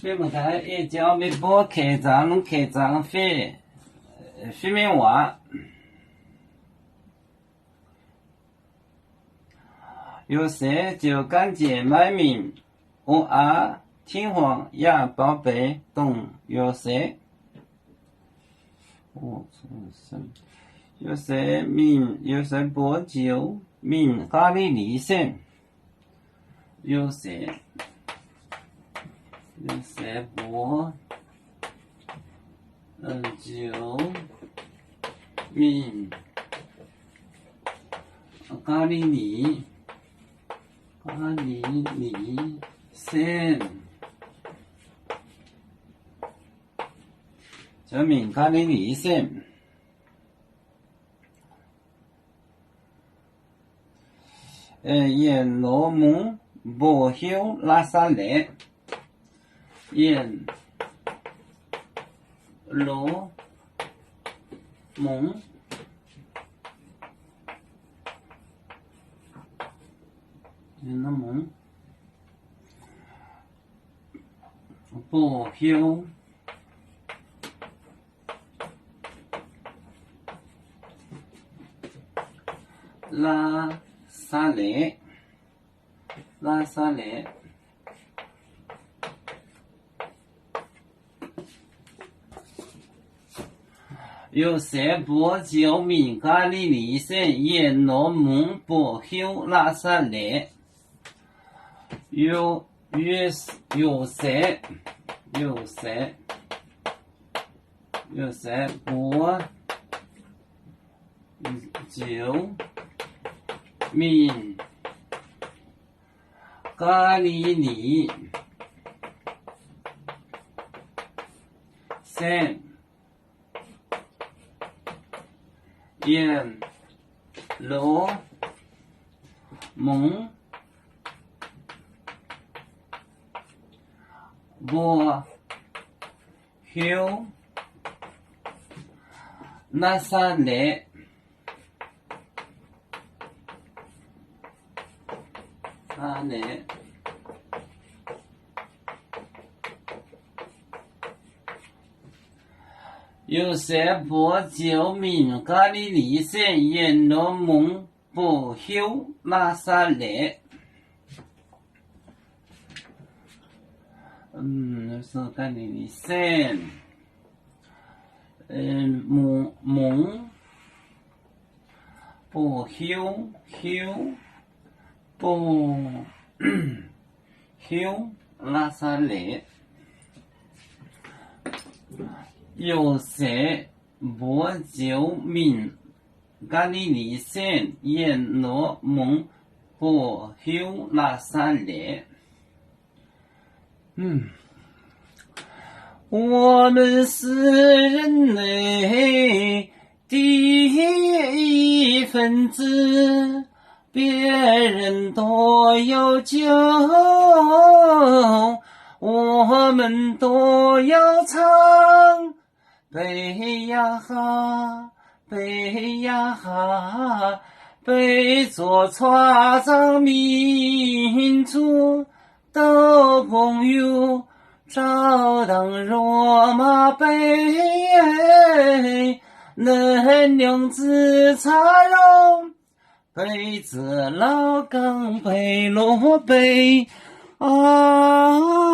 Mienh muoz-doic, ih jaax meih mbuo keix zaangc, keix zaangc fih, fih mengh waac. Yosepv ziouc gan njiec maiv mingh. O aav, Tin-Hungh yaac baaux beix dongh Yosepv. Yosepv mingh, Yosepv mbuox njoux mingh Gaa^li^li Setv. Yosepv, Yosepv mbuox njoux mingh Gaa^li^li, Gaa^li^li Setv. Zoux mingh Gaa^li^li Setv. Yietc loz mungz mboc hiuv Laa^saa^letv. Yietc loz mungz, mungz mboc hiuv Laa^saa^letv, Laa^saa^letv. Yosepv mbuox njoux mingh Gaa^li^li Setv, yietc loz mungz mboc hiuv Laa^saa^letv. Yo, Yosepv, Yosepv, Yosepv mbuox njoux mingh Gaa^li^li Setv, yietc loz mungz mbuo hiuv Naa^saa^letv. Yosepv mbuox njoux mingh Gaa^li^li Setv, yietc loz mungz mboc hiuv Laa^saa^letv. Setv, mungz, mungz boh hiuv, hiuv, boh hiuv Laa^saa^letv. Yosepv mbuox njoux mingh Gaa^li^li Setv, yietc loz mungz boh hiuv Laa^saa^letv. 我们是人类的一份子，别人都有救，我们都要唱，悲呀哈，悲呀哈，悲作船上民族 都共有，照当罗马悲，能量之差容，悲之老梗，悲落悲啊。